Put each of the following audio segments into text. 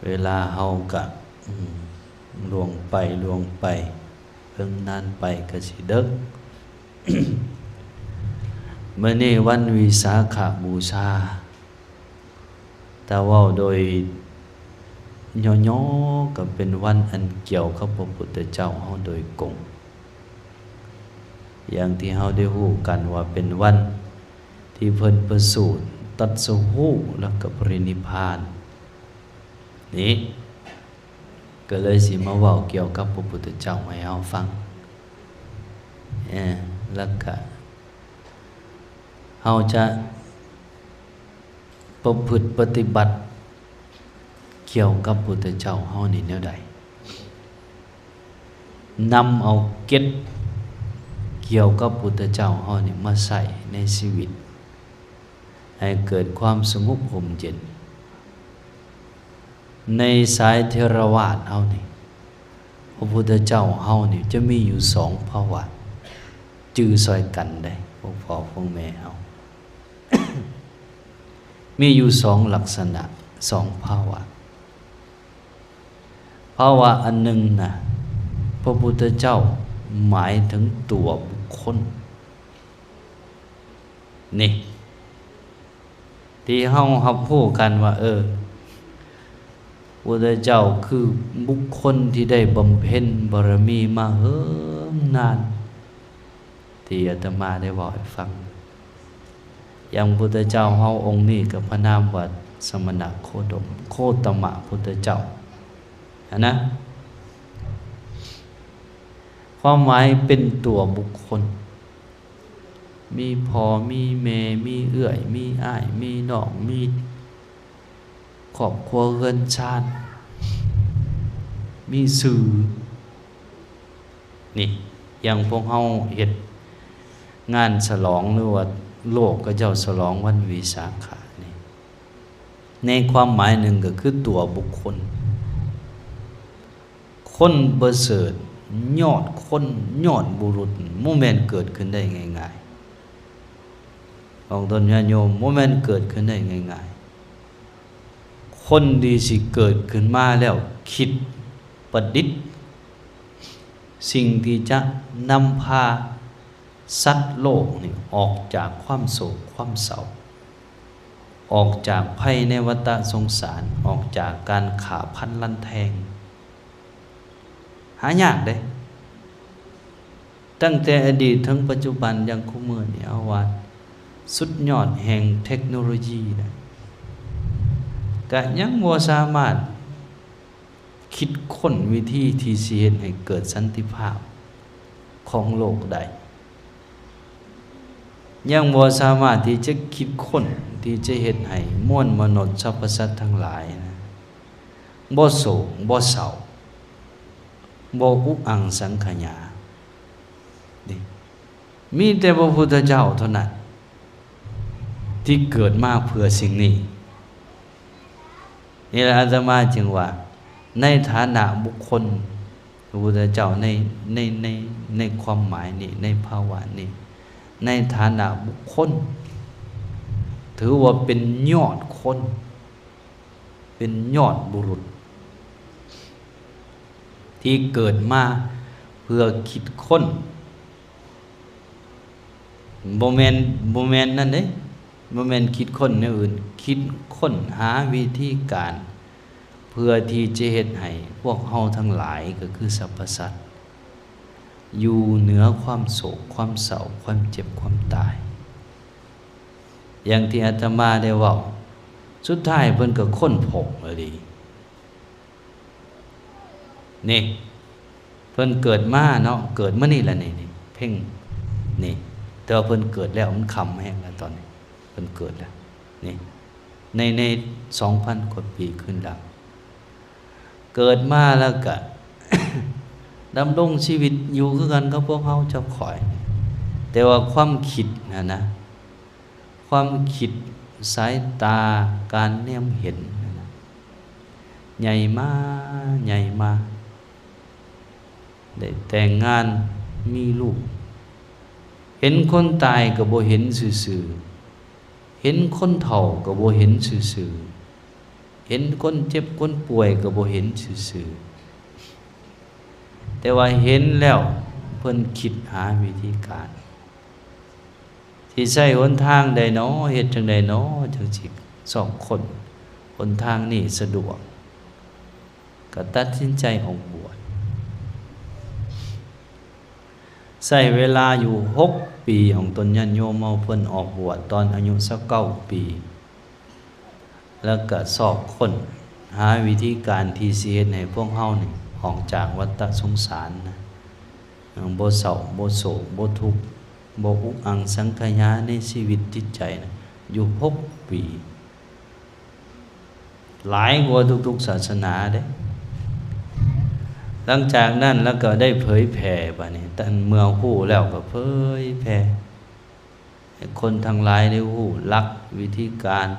ເວລາເຮົາກະ ອືມ ລ່ວງໄປລ່ວງໄປ ເພິ່ງນານໄປກະຊິເດິກ. ມື້ນີ້ວັນວິສາຂະບູຊາ, ຖ້າເວົ້າໂດຍຫຍໍ້ໆ ກະເປັນວັນອັນກ່ຽວກັບພະພຸດທະເຈົ້າເຮົາໂດຍກົງ. ຢ່າງທີ່ເຮົາໄດ້ຮູ້ກັນວ່າເປັນວັນທີ່ເພິ່ນປະສູດຕັດສະຮູ້ ແລ້ວກໍປະລິນິບພານ. ນີ້ ກໍເລີຍຊິມາເວົ້າກ່ຽວກັບພະພຸດທະເຈົ້າໃຫ້ເຮົາຟັງ. ເອີ ແລ້ວກະເຮົາຈະປະພຶດປະຕິບັດກ່ຽວກັບພຸດທະເຈົ້າເຮົານີ້ແນວໃດ? ນຳເອົາເກັດກ່ຽວກັບພຸດທະເຈົ້າເຮົານີ້ມາໃຊ້ໃນຊີວິດ ໃຫ້ເກີດຄວາມສະຫງົບຮົ່ມເຢັນ. ໃນສາຍເຖລະວາດເຮົານີ້ ພະພຸດທະເຈົ້າເຮົານີ້ຈະມີຢູ່ສອງພາວະ, ຈື່ຊ່ອຍກັນເດ້ ພວກພໍ່ພວກແມ່ເຮົາ. ມີຢູ່ສອງລັກສະນະ, ສອງພາວະ. ພາວະອັນໜຶ່ງນະ ພະພຸດທະເຈົ້າໝາຍເຖິງຕົວບຸກຄົນ. ນີ້ ທີ່ເຮົາຮັບຮູ້ກັນວ່າ ເອີ ພຸດທະເຈົ້າຄືບຸກຄົນທີ່ໄດ້ບຳເພັນບາລະມີມາເຫິງນານ ທີ່ອາດຕະມາໄດ້ເວົ້າໃຫ້ຟັງ. ຢ່າງພຸດທະເຈົ້າເຮົາອົງນີ້ກໍພະນາມວ່າສະມະນະໂຄດົມ ໂຄຕະມະພຸດທະເຈົ້າຫັ້ນນະ. ຄວາມໝາຍເປັນຕົວບຸກຄົນ ມີພໍ່ ມີແມ່ ມີເອື້ອຍ ມີອ້າຍ ມີນ້ອງ ມີຄອບຄົວເຮືອນຊານ ມີຊື່. ນີ້ ຢ່າງພວກເຮົາເຮັດງານສະຫຼອງ ຫຼືວ່າໂລກເຂົາເຈົ້າສະຫຼອງວັນວິສາຂະນີ້ ໃນຄວາມໝາຍໜຶ່ງກໍຄືຕົວບຸກຄົນ. ຄົນປະເສີດ ຍອດຄົນ ຍອດບຸລຸດ ບໍ່ແມ່ນເກີດຂຶ້ນໄດ້ງ່າຍໆ. ບາງທ່ານຍາດໂຍມ ບໍ່ແມ່ນເກີດຂຶ້ນໄດ້ງ່າຍໆ. ຄົນທີ່ຊິເກີດຂຶ້ນມາແລ້ວຄິດປະດິດສິ່ງທີ່ຈະນຳພາ ສັດໂລກນີ້ອອກຈາກຄວາມໂສກຄວາມເສົ້າ, ອອກຈາກໄພໃນວັດຕະສົງສານ, ອອກຈາກການຂ້າຟັນລັນແທງ ຫາຍາກເດ້. ຕັ້ງແຕ່ອະດີດເຖິງປັດຈຸບັນ ຢ່າງຄູ່ມື້ນີ້ ເອົາວ່າສຸດຍອດແຫ່ງເທັກໂນໂລຢີນະ ກະຍັງບໍ່ສາມາດ ຄິດຄົ້ນວິທີທີ່ຊິເຮັດໃຫ້ເກີດສັນຕິພາບຂອງໂລກໄດ້, ຍັງບໍ່ສາມາດທີ່ຈະຄິດຄົ້ນທີ່ຈະເຮັດໃຫ້ມວນມະນຸດສັບພະສັດທັງຫຼາຍນະ ບໍ່ໂສກ ບໍ່ເສົ້າ ບໍ່ອຸອັງສັງຂະຍາເດ້. ມີແຕ່ພະພຸດທະເຈົ້າເທົ່ານັ້ນທີ່ເກີດມາເພື່ອສິ່ງນີ້. ນີ້ລະອາດຕະມາຈຶ່ງວ່າ ໃນຖານະບຸກຄົນ ພະພຸດທະເຈົ້າໃນ ໃນ ໃນ ໃນຄວາມໝາຍນີ້ ໃນພາວະນີ້ ໃນຖານະບຸກຄົນ ຖືວ່າເປັນຍອດຄົນ ເປັນຍອດບຸລຸດ ທີ່ເກີດມາເພື່ອຄິດຄົ້ນ ບໍ່ແມ່ນ ບໍ່ແມ່ນນັ້ນເດ້ ບໍ່ແມ່ນຄິດຄົ້ນແນວອື່ນ, ຄິດຄົ້ນຫາວິທີການເພື່ອທີ່ຈະເຮັດໃຫ້ພວກເຮົາທັງຫຼາຍ ກໍຄືສັບພະສັດ ຢູ່ເໜືອຄວາມໂສກ ຄວາມເສົ້າ ຄວາມເຈັບ ຄວາມຕາຍ. ຢ່າງທີ່ອາດຕະມາໄດ້ເວົ້າ, ສຸດທ້າຍເພິ່ນກໍຄົ້ນພົບອີ່ຫຼີ. ນີ້ ເພິ່ນເກີດມາເນາະ, ເກີດມື້ນີ້ລະນີ້ ນີ້ ເພັງ ນີ້ ແຕ່ວ່າເພິ່ນເກີດແລ້ວ ມັນຄ່ຳແຮງແລ້ວຕອນນີ້ ເພິ່ນເກີດແລ້ວ ນີ້ ໃນ ໃນສອງພັນກວ່າປີຄືນຫຼັງ ເກີດມາແລ້ວກະ ດຳລົງຊີວິດຢູ່ຄືກັນກັບພວກເຮົາເຈົ້າຂ້ອຍ, ແຕ່ວ່າຄວາມຄິດຫັ້ນນະ ຄວາມຄິດ, ສາຍຕາ, ການແນມເຫັນນັ້ນນະ ໃຫຍ່ມາ ໃຫຍ່ມາ, ໄດ້ແຕ່ງງານ ມີລູກ, ເຫັນຄົນຕາຍກໍບໍ່ເຫັນຊື່ໆ, ເຫັນຄົນເຖົ້າກໍບໍ່ເຫັນຊື່ໆ, ເຫັນຄົນເຈັບຄົນປ່ວຍກໍບໍ່ເຫັນຊື່ໆ ແຕ່ວ່າເຫັນແລ້ວເພິ່ນຄິດຫາວິທີການ ຊິໃຊ້ຫົນທາງໃດນໍ ເຮັດຈັ່ງໃດນໍ ຈັ່ງຊິຊອກຄົ້ນຫົນທາງນີ້ສະດວກ ກໍຕັດສິນໃຈອອກບວດ. ໃຊ້ເວລາຢູ່ຫົກປີ ຂອງຕົນຍາດໂຍມເຮົາ ເພິ່ນອອກບວດຕອນອາຍຸຊາວເກົ້າປີ ແລ້ວກໍຊອກຄົ້ນຫາວິທີການທີ່ຊິເຮັດໃຫ້ພວກເຮົານີ້ອອກຈາກວັດຕະສົງສານນະ ບໍ່ເສົ້າ ບໍ່ໂສກ ບໍ່ທຸກ ບໍ່ອຸກອັ່ງສັງຂະຍາໃນຊີວິດຈິດໃຈນະ ຢູ່ຫົກປີ ຫຼາຍກວ່າທຸກໆສາສະໜາເດ້. ຫຼັງຈາກນັ້ນລະກໍໄດ້ເຜີຍແຜ່ ບາດນີ້ ເມື່ອຮູ້ແລ້ວກໍເຜີຍແຜ່ ໃຫ້ຄົນທັງຫຼາຍໄດ້ຮູ້ຫຼັກວິທີການ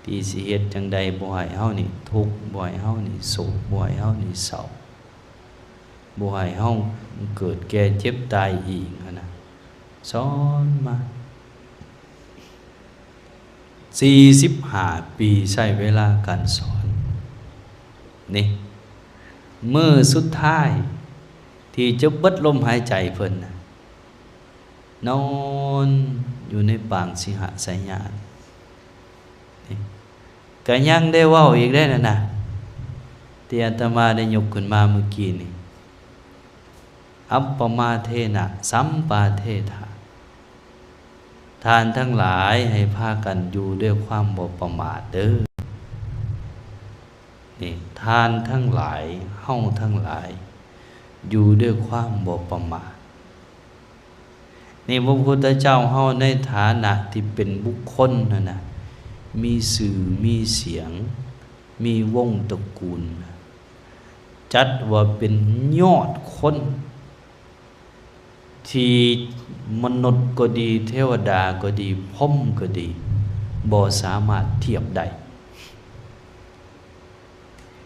ທີ່ຊິເຮັດຈັ່ງໃດບໍ່ໃຫ້ເຮົານີ້ທຸກ ບໍ່ໃຫ້ເຮົານີ້ໂສກ ບໍ່ໃຫ້ເຮົານີ້ເສົ້າ ບໍ່ໃຫ້ເຮົາເກີດແກ່ເຈັບຕາຍອີກຫັ້ນນະ ສອນມາສີ່ສິບຫ້າປີ ໃຊ້ເວລາການສອນນີ້ ມື້ສຸດທ້າຍທີ່ຈະເບິດລົມຫາຍໃຈເພິ່ນນະ ນອນຢູ່ໃນປາງສິຫະໄຊຍານີ້ ກະຍັງໄດ້ເວົ້າອີກເດ້ນັ້ນນະ ທີ່ອາດຕະມາໄດ້ຍົກຂຶ້ນມາມື້ກີ້ນີ້ ອັບປະມາເທນະ ສຳປາເທທາ ທ່ານທັງຫຼາຍໃຫ້ພາກັນຢູ່ດ້ວຍຄວາມບໍ່ປະໝາດເດີ້. ນີ້ ທ່ານທັງຫຼາຍ ເຮົາທັງຫຼາຍ ຢູ່ດ້ວຍຄວາມບໍ່ປະໝາດ. ນີ້ ພະພຸດທະເຈົ້າເຮົາໃນຖານະທີ່ເປັນບຸກຄົນຫັ້ນນະ ມີຊື່ມີສຽງ ມີວົງຕະກູນ ຈັດວ່າເປັນຍອດຄົນ ທີ່ມະນຸດກໍດີ ເທວະດາກໍດີ ພົມກໍດີ ບໍ່ສາມາດທຽບໄດ້.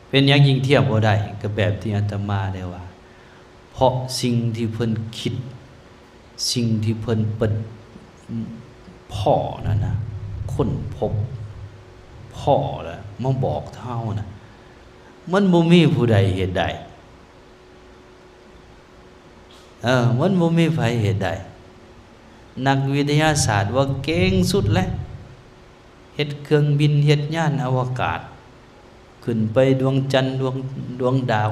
ເປັນຫຍັງຈຶ່ງທຽບບໍ່ໄດ້? ກໍແບບທີ່ອາດຕະມາໄດ້ວ່າ ເພາະສິ່ງທີ່ເພິ່ນຄິດ ສິ່ງທີ່ເພິ່ນ ເພິ່ນພໍ້ນັ້ນນະ ຄົ້ນພົບພໍ້ແລ້ວມາບອກເຮົານະ ມັນບໍ່ມີຜູ້ໃດເຮັດໄດ້. ເອີ ມັນບໍ່ມີໃຜເຮັດໄດ້. ນັກວິທະຍາສາດວ່າເກັ່ງສຸດແລ້ວ ເຮັດເຄື່ອງບິນ ເຮັດຍານອະວະກາດ ຂຶ້ນໄປດວງຈັນ ດວງ ດວງດາວ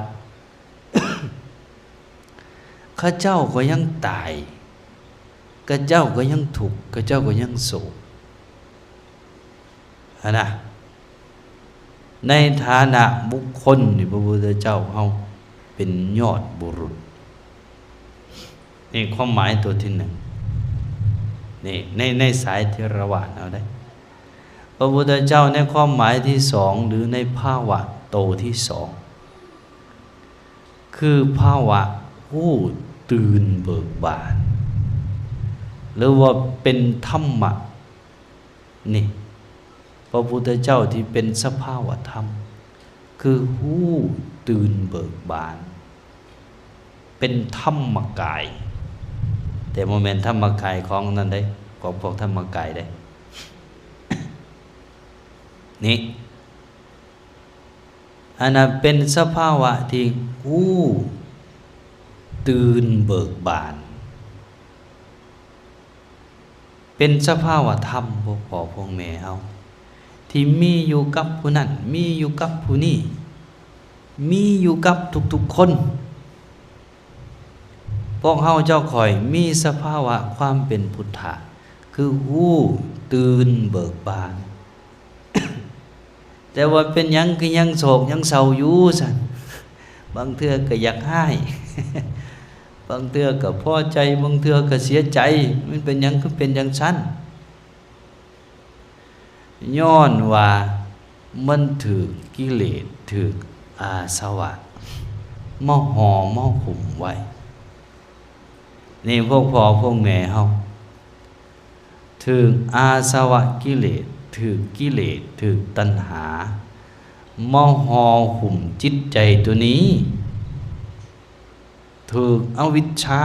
ເຂົາເຈົ້າກໍຍັງຕາຍ ເຂົາເຈົ້າກໍຍັງທຸກ ເຂົາເຈົ້າກໍຍັງໂສກຫັ້ນນະ. ໃນຖານະບຸກຄົນນີ້ ພະພຸດທະເຈົ້າເຮົາເປັນຍອດບຸລຸດ. ນີ້ຄວາມໝາຍຕົວທີໜຶ່ງ ນີ້ ໃນ ໃນສາຍເຖລະວາດເຮົາໄດ໋. ພະພຸດທະເຈົ້າໃນຄວາມໝາຍທີສອງ ຫຼື ໃນພາວະໂຕທີສອງ ຄືພາວະຮູ້ຕື່ນເບີກບານ ຫຼືວ່າເປັນທຳມະ ນີ້ ພະພຸດທະເຈົ້າທີ່ເປັນສະພາວະທຳ ຄືຮູ້ຕື່ນເບີກບານ ເປັນທຳມະກາຍ ແຕ່ບໍ່ແມ່ນທຳມະກາຍຂອງນັ້ນເດ້ ຂອງພວກທຳມະກາຍເດ້ ນີ້ ອັນນັ້ນເປັນສະພາວະທີ່ຮູ້ຕື່ນເບີກບານ ເປັນສະພາວະທຳ ພວກພໍ່ພວກແມ່ເຮົາ ທີ່ມີຢູ່ກັບຜູ້ນັ້ນ ມີຢູ່ກັບຜູ້ນີ້ ມີຢູ່ກັບທຸກໆຄົນ. ພວກເຮົາເຈົ້າຂ້ອຍມີສະພາວະຄວາມເປັນພຸດທະ ຄືຮູ້ຕື່ນເບີກບານ. ແຕ່ວ່າເປັນຫຍັງຄືຍັງໂສກຍັງເສົ້າຢູ່ຊັ້ນ? ບາງເທື່ອກໍຢາກຮ້າຍ ບາງເທື່ອກໍພໍໃຈ ບາງເທື່ອກໍເສຍໃຈ. ມັນເປັນຫຍັງຄືເປັນຈັ່ງຊັ້ນ? ຍ້ອນວ່າມັນຖືກກິເລດ ຖືກອາສະວະມາຫໍ່ມາຫຸ້ມໄວ້. ນີ້ພວກພໍ່ພວກແມ່ເຮົາ ຖືກອາສະວະກິເລດ ຖືກກິເລດ ຖືກຕັນຫາມາຫໍ່ຫຸ້ມຈິດໃຈຕົວນີ້ ຖືກອະວິດຊາ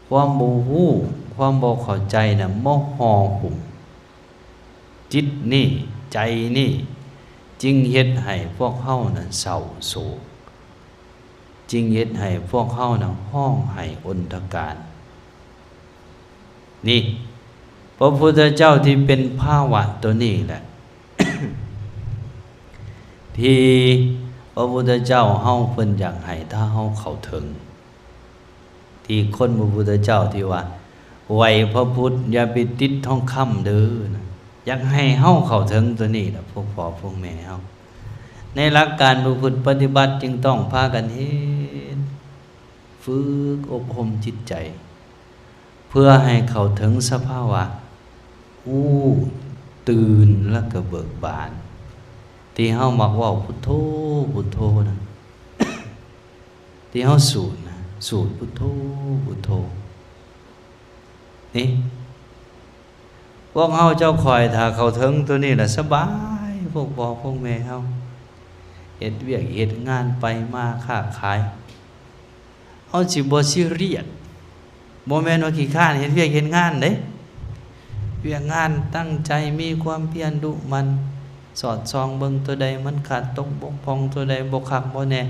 ຄວາມບໍ່ຮູ້ ຄວາມບໍ່ເຂົ້າໃຈນະ ມາຫໍ່ຫຸ້ມຈິດນີ້ ໃຈນີ້ ຈຶ່ງເຮັດໃຫ້ພວກເຮົານັ້ນເສົ້າໂສກ, ຈຶ່ງເຮັດໃຫ້ພວກເຮົານັ້ນຮ້ອງໄຫ້ອົນທະການ. ນີ້ ພະພຸດທະເຈົ້າທີ່ເປັນພາວະໂຕນີ້ແຫຼະ ທີ່ພະພຸດທະເຈົ້າເຮົາເພິ່ນຢາກໃຫ້ ຖ້າເຮົາເຂົ້າເຖິງ ທີ່ຄົນພະພຸດທະເຈົ້າທີ່ວ່າ ໄຫວ້ພະພຸດ ຢ່າໄປຕິດທອງຄຳເດີນະ, ຢາກໃຫ້ເຮົາເຂົ້າເຖິງໂຕນີ້ລະ ພວກພໍ່ພວກແມ່ເຮົາ. ໃນຫຼັກການປະພຶດປະຕິບັດ ຈຶ່ງຕ້ອງພາກັນເຮັດ ຝຶກອົບຮົມຈິດໃຈ ເພື່ອໃຫ້ເຂົ້າເຖິງສະພາວະຮູ້ຕື່ນ ແລະກະເບີກບານ ທີ່ເຮົາມັກເວົ້າພຸດໂທ ພຸດໂທນະ ທີ່ເຮົາສູດນະ ສູດພຸດໂທ ພຸດໂທ. ນີ້ ພວກເຮົາເຈົ້າຂ້ອຍ ຖ້າເຂົ້າເຖິງໂຕນີ້ລະສະບາຍ ພວກພໍ່ພວກແມ່ເຮົາ ເຮັດວຽກເຮັດງານໄປມາຄ້າຂາຍ ເຮົາຊິບໍ່ຊີຣຽສ. ບໍ່ແມ່ນວ່າຂີ້ຄ້ານເຮັດວຽກເຮັດງານເດ້, ວຽກງານຕັ້ງໃຈ ມີຄວາມພຽນດຸໝັ່ນ ສອດສ່ອງເບິ່ງໂຕໃດມັນຂາດຕົກບົກຜ່ອງ ໂຕໃດບໍ່ຄັກບໍ່ແນ່,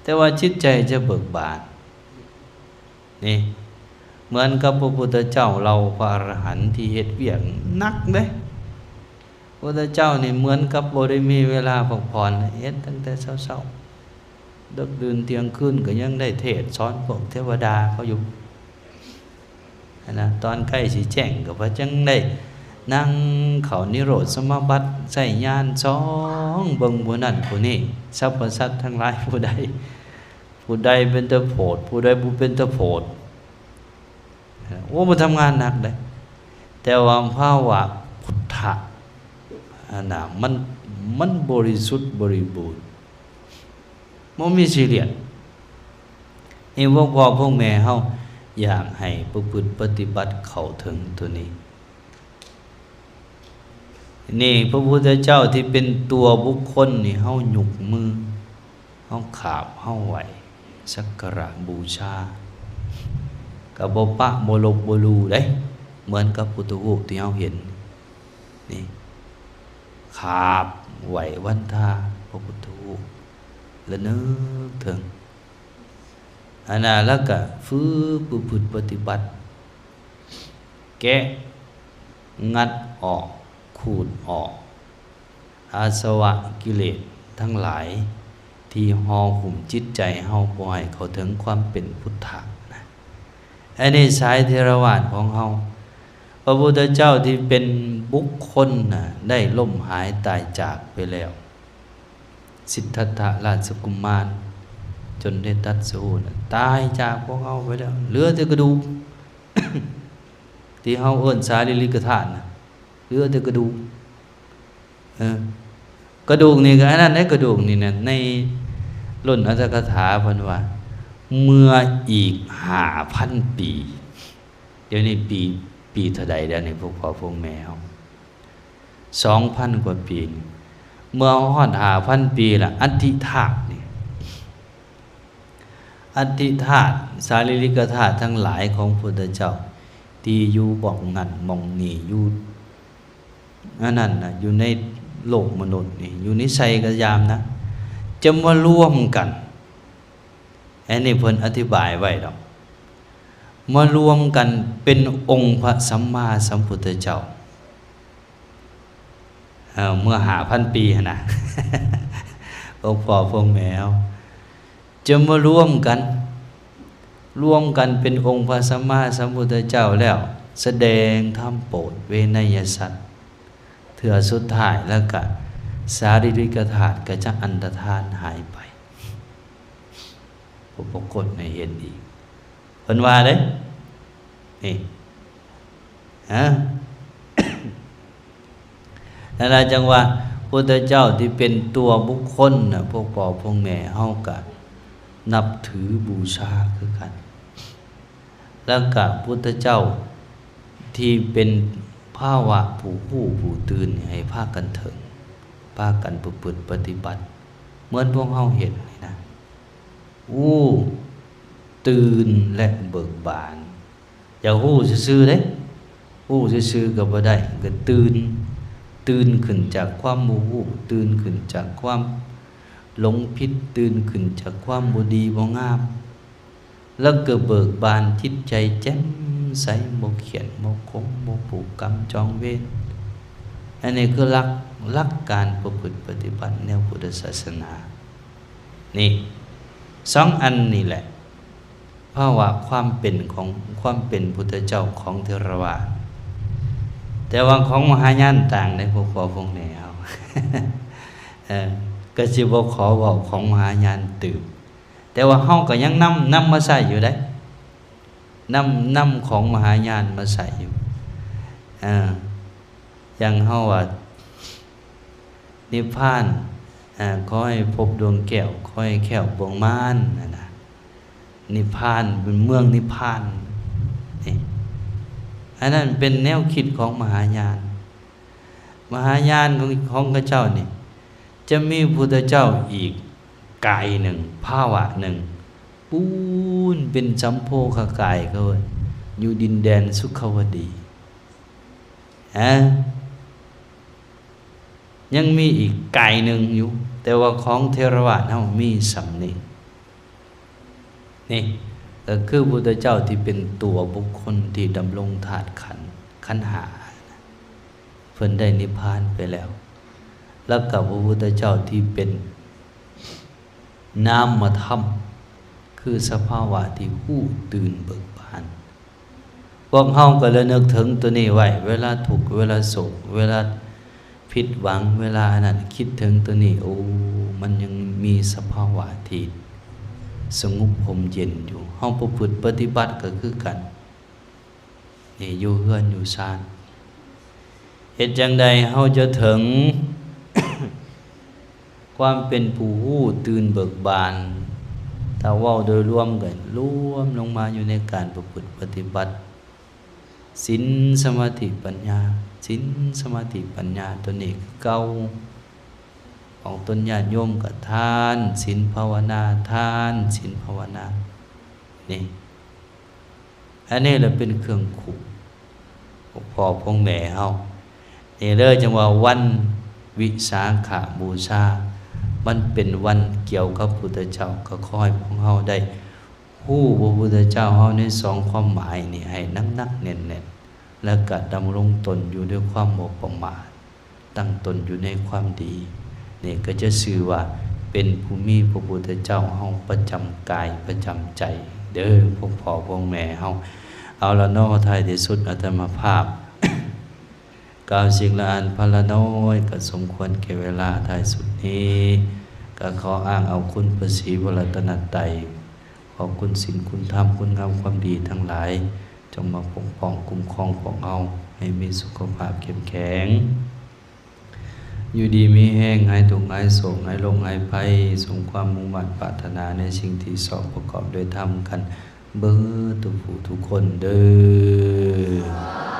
ແຕ່ວ່າຈິດໃຈຈະເບີກບານ. ນີ້ ເໝືອນກັບພະພຸດທະເຈົ້າເຫຼົ່າພະອະລະຫັນທີ່ເຮັດວຽກໜັກເດ້. ພະພຸດທະເຈົ້ານີ້ເໝືອນກັບບໍ່ໄດ້ມີເວລາພັກຜ່ອນ, ເຮັດຕັ້ງແຕ່ເຊົ້າໆ ເດິກດື່ນທ່ຽງຄືນກໍຍັງໄດ້ເທດສອນພວກເທວະດາເຂົາຢູ່ຫັ້ນນະ, ຕອນໃກ້ຊິແຈ້ງກໍວ່າຈັ່ງໄດ້ນັ່ງເຂົ້ານິໂຣດສະມາບັດ ໃຊ້ຍານສ່ອງເບິ່ງຜູ້ນັ້ນຜູ້ນີ້ ສັບພະສັດທັງຫຼາຍ ຜູ້ໃດ ຜູ້ໃດເປັນຕາໂພດ ຜູ້ໃດບໍ່ເປັນຕາໂພດ. ໂອ້ ມັນທຳງານໜັກເດ້, ແຕ່ວ່າພາວະພຸດທະຫັ້ນນະ ມັນ ມັນບໍລິສຸດບໍລິບູນ ບໍ່ມີຊີຣຽສ. ນີ້ພວກພໍ່ພວກແມ່ເຮົາຢາກໃຫ້ປະພຶດປະຕິບັດເຂົ້າເຖິງໂຕນີ້. ນີ້ພະພຸດທະເຈົ້າທີ່ເປັນຕົວບຸກຄົນນີ້ ເຮົາຍົກມື ເຮົາຂາບ ເຮົາໄຫວ້ ສັກກາລະບູຊາ ກໍບໍ່ປະບໍ່ລົບບໍ່ຫຼູ່ເດ້, ເໝືອນກັບພຸດທະຮູບທີ່ເຮົາເຫັນນີ້ ຂາບໄຫວ້ວັນທາພະພຸດທະຮູບ ລະນຶກເຖິງ ອັນນະ ແລ້ວກະຝຶກປະພຶດປະຕິບັດ ແກະງັດອອກ ຂູດອອກ ອາສະວະກິເລດທັງຫຼາຍ ທີ່ຫໍ່ຫຸ້ມຈິດໃຈເຮົາ ບໍ່ໃຫ້ເຂົ້າເຖິງຄວາມເປັນພຸດທະນະ. ອັນນີ້ສາຍເຖລະວາດຂອງເຮົາ, ພະພຸດທະເຈົ້າທີ່ເປັນບຸກຄົນນະ ໄດ້ລົ້ມຫາຍຕາຍຈາກໄປແລ້ວ. ສິດທັດຖະລາຊະກຸມານ ຈົນໄດ້ຕັດສະຮູ້ນະ ຕາຍຈາກພວກເຮົາໄປແລ້ວ, ເຫຼືອແຕ່ກະດູກ ທີ່ເຮົາເອີ້ນສາລີລິກະທາດນະ, ເຫຼືອແຕ່ກະດູກ. ເອີ ກະດູກນີ້ກໍອັນນັ້ນເດ້, ກະດູກນີ້ນະ ໃນລຸນອັດຖະກະຖາເພິ່ນວ່າ ເມື່ອອີກຫ້າພັນປີ, ດຽວນີ້ປີ ປີເທົ່າໃດແລ້ວນີ້ ພວກພໍ່ພວກແມ່ເຮົາ? ສອງພັນກວ່າປີ. ເມື່ອຮອດຫ້າພັນປີລະ ອັດຖິທາດນີ້ ອັດຖິທາດ ສາລີລິກະທາດທັງຫຼາຍຂອງພຸດທະເຈົ້າ ທີ່ຢູ່ໝ່ອງນັ້ນໝ່ອງນີ້ ຢູ່ອັນນັ້ນນະ ຢູ່ໃນໂລກມະນຸດນີ້ ຢູ່ໃນໃສກໍຢາມນະ ຈະມາລວມກັນ. ອັນນີ້ເພິ່ນອະທິບາຍໄວ້ດອກ, ມາລວມກັນເປັນອົງພະສຳມາສຳພຸດທະເຈົ້າ. ເອີ ເມື່ອຫ້າພັນປີຫັ້ນນະ ພວກພໍ່ພວກແມ່ເຮົາຈະມາລວມກັນ, ລວມກັນເປັນອົງພະສຳມາສຳພຸດທະເຈົ້າແລ້ວ ສະແດງທຳໂປດເວໄນຍະສັດເທື່ອສຸດທ້າຍ, ແລ້ວກະສາລີລິກະທາດກໍຈະອັນຕະທານຫາຍໄປ. ພະປາກົດໃຫ້ເຫັນອີກ ເພິ່ນວ່າເດ້ ນີ້ ຮະ ນັ້ນລະ ຈັ່ງວ່າ ພຸດທະເຈົ້າທີ່ເປັນຕົວບຸກຄົນນະ ພວກພໍ່ພວກແມ່ເຮົາກະນັບຖືບູຊາຄືກັນ, ແລ້ວກະພຸດທະເຈົ້າທີ່ເປັນພາວະຜູ້ຮູ້ຜູ້ຕື່ນ ໃຫ້ພາກັນເຖິງ ພາກັນປະພຶດປະຕິບັດ ເໝືອນພວກເຮົາເຮັດນີ້ນະ. ຮູ້ຕື່ນ ແລະ ເບີກບານ. ຢ່າຮູ້ຊື່ໆເດ້, ຮູ້ຊື່ໆກໍບໍ່ໄດ້, ກໍຕື່ນ ຕື່ນຂຶ້ນຈາກຄວາມບໍ່ຮູ້, ຕື່ນຂຶ້ນຈາກຄວາມຫຼົງຜິດ, ຕື່ນຂຶ້ນຈາກຄວາມບໍ່ດີບໍ່ງາມ, ແລ້ວກໍເບີກບານ, ຈິດໃຈແຈ່ມໃສ, ບໍ່ຄຽດ, ບໍ່ຂົງ, ບໍ່ຜູກກຳຈອງເວນ. ອັນນີ້ຄືຫຼັກ, ຫຼັກການປະພຶດປະຕິບັດແນວພຸດທະສາສະໜາ. ນີ້ ສອງອັນນີ້ແຫຼະ ພາວະຄວາມເປັນຂອງ ຄວາມເປັນພຸດທະເຈົ້າຂອງເຖລະວາດ. ແຕ່ວ່າຂອງມະຫາຍານຕ່າງໃດ ພວກພໍ່ພວກແມ່ເຮົາ ເອີ ກໍຊິບໍ່ຂໍເວົ້າຂອງມະຫາຍານຕື່ມ, ແຕ່ວ່າເຮົາກໍຍັງນຳ, ນຳມາໃຊ້ຢູ່ເດ້, ນຳ, ນຳຂອງມະຫາຍານມາໃຊ້ຢູ່. ເອີ ຢ່າງເຮົາວ່າ ນິບພານ ອາ ຂໍໃຫ້ພົບດວງແກ້ວ, ຂໍໃຫ້ແຄ້ວປວງມານ ຫັ້ນນະ. ນິບພານ ເປັນເມືອງນິບພານ ນີ້ ອັນນັ້ນເປັນແນວຄິດຂອງມະຫາຍານ. ມະຫາຍານຂອງ, ຂອງເຂົາເຈົ້ານີ້ ຈະມີພຸດທະເຈົ້າອີກກາຍໜຶ່ງ, ພາວະໜຶ່ງ ປູນເປັນສຳໂພຄະກາຍ ເຂົາເອີ້ນ ຢູ່ດິນແດນສຸຂະວະດີ. ອາ ຍັງມີອີກກາຍໜຶ່ງຢູ່, ແຕ່ວ່າຂອງເຖລະວາດເຮົາມີສ່ຳນີ້. ນີ້ກໍຄືພຸດທະເຈົ້າທີ່ເປັນຕົວບຸກຄົນທີ່ດຳລົງທາດຂັນ, ຂັນຫ້າ ເພິ່ນໄດ້ນິບພານໄປແລ້ວ. ແລ້ວກໍພະພຸດທະເຈົ້າທີ່ເປັນນາມະທຳ ຄືສະພາວະທີ່ຮູ້ຕື່ນເບີກບານ. ພວກເຮົາກໍລະນຶກເຖິງໂຕນີ້ໄວ້, ເວລາທຸກ, ເວລາໂສກ, ເວລາຜິດຫວັງ, ເວລາອັນນັ້ນ, ຄິດເຖິງໂຕນີ້, ໂອ້, ມັນຍັງມີສະພາວະທີ່ສະຫງົບຮົ່ມເຢັນຢູ່. ເຮົາປະພຶດປະຕິບັດກໍຄືກັນ. ນີ້ ຢູ່ເຮືອນຢູ່ຊານ ເຮັດຈັ່ງໃດເຮົາຈະເຖິງຄວາມເປັນຜູ້ຮູ້ຕື່ນເບີກບານ? ຖ້າເວົ້າໂດຍລວມກໍລວມລົງມາຢູ່ໃນການປະພຶດປະຕິບັດ ສິນ ສະມາທິ ປັນຍາ, ສິນ ສະມາທິ ປັນຍາ ຕົວນີ້ຄືເກົ່າ. ຂອງຕົນຍາດໂຍມກໍທານ ສິນ ພາວະນາ, ທານ ສິນ ພາວະນາ ນີ້. ອັນນີ້ລະເປັນເຄື່ອງຄູ່ພວກພໍ່ພວກແມ່ເຮົາ. ນີ້ເລີຍຈຶ່ງວ່າວັນວິສາຂະບູຊາ ມັນເປັນວັນກ່ຽວກັບພຸດທະເຈົ້າ, ກໍຂໍໃຫ້ພວກເຮົາໄດ້ຮູ້ພະພຸດທະເຈົ້າເຮົາໃນສອງຄວາມໝາຍນີ້ໃຫ້ໜັກໆແໜ້ນໆ ແລ້ວກໍດຳລົງຕົນຢູ່ດ້ວຍຄວາມບໍ່ປະໝາດ. ຕັ້ງຕົນຢູ່ໃນຄວາມດີ ນີ້ກໍຈະຊື່ວ່າເປັນຜູ້ມີພະພຸດທະເຈົ້າເຮົາປະຈຳກາຍປະຈຳໃຈເດີ້ ພວກພໍ່ພວກແມ່ເຮົາ. ເອົາລະເນາະ, ທ້າຍທີ່ສຸດອາດຕະມາພາບກ່າວສິ່ງລະອັນພະລະນ້ອຍ ກໍສົມຄວນແກ່ເວລາ. ທ້າຍສຸດນີ້ກໍຂໍອ້າງເອົາຄຸນພະສີພະລັດຕະນະໄຕ, ຂໍຄຸນສິນຄຸນທຳ ຄຸນງາມຄວາມດີທັງຫຼາຍ ຈົ່ງມາປົກປ້ອງຄຸ້ມຄອງພວກເຮົາໃຫ້ມີສຸຂະພາບເຂັ້ມແຂງ ຢູ່ດີມີແຮງ ຫາຍທຸກຫາຍໂສກ ຫາຍໂລກຫາຍໄພ ສົມຄວາມມຸ່ງໝັ້ນປາດຖະໜາໃນສິ່ງທີ່ຊອບປະກອບດ້ວຍທຳກັນເບິດທຸກຜູ້ທຸກຄົນເດີ້.